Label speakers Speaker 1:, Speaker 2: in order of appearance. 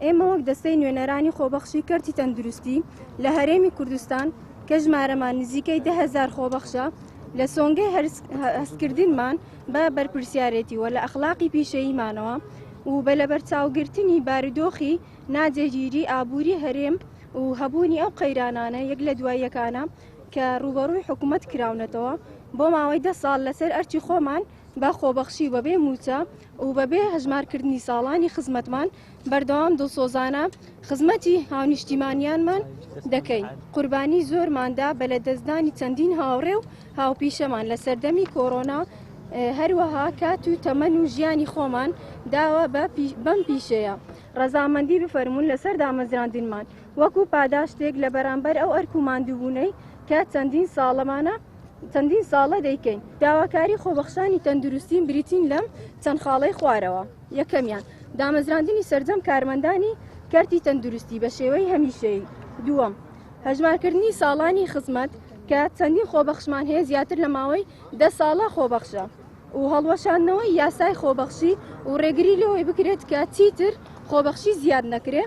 Speaker 1: ئێمە وەک دەستەی نوێنەرانی خۆبەخشی کەرتی تەندروستی لە هەرێمی کوردستان کە ژمارەمان نزیکەی 10هزار خۆبەخشە لە سۆنگەی هەستکردنمان بە بەرپرسیارێتی و لە ئەخلاقی پیشەییمانەوە و بە لەبەرچاوگرتنی بارودۆخی ناجێگیری ئابووری هەرێم و هەبوونی ئەو قەیرانانە یەک لە دوای یەکانە کە ڕووبەڕووی حکوومەت کراونەتەوە بۆ ماوەی دە ساڵ لەسەر ئەرکی خۆمان بە خۆبەخشی و بەبێ مووچە و بەبێ هەژمارکردنی ساڵانی خزمەتمان بەردەوام دڵسۆزانە خزمەتی هاونیشتیمانیانمان دەکەین. قوربانی زۆرمان دا بە لەدەستدانی چەندین هاوڕێ و هاوپیشەمان لە سەردەمی کۆرۆنا، هەروەها کات و تەمەن و ژیانی خۆمان داوە بەم پیشەیە. ڕەزامەندی بفەرموون لەسەر دامەزراندنمان وەکو پاداشتێک لە بەرامبەر ئەو ئەرک و ماندووبوونەی کە چەندین ساڵەمانە چەندین ساڵە دەیکەین. داواکاری خۆبەخشانی تەندروستیم بریتین لەم چەند خاڵەی خوارەوە. یەکەمیان، دامەزراندنی سەرجەم کارمەندانی کەرتی تەندروستی بە شێوەی هەمیشەیی. دووەم، هەژمارکردنی ساڵانی خزمەت کە چەندین خۆبەخشمان هەیە زیاتر لە ماوەی دە ساڵە خۆبەخشە و هەڵوەشاندنەوەی یاسای خۆبەخشی و ڕێگری لەوەی بکرێت کە چیتر خۆبەخشی زیاد نەکرێ.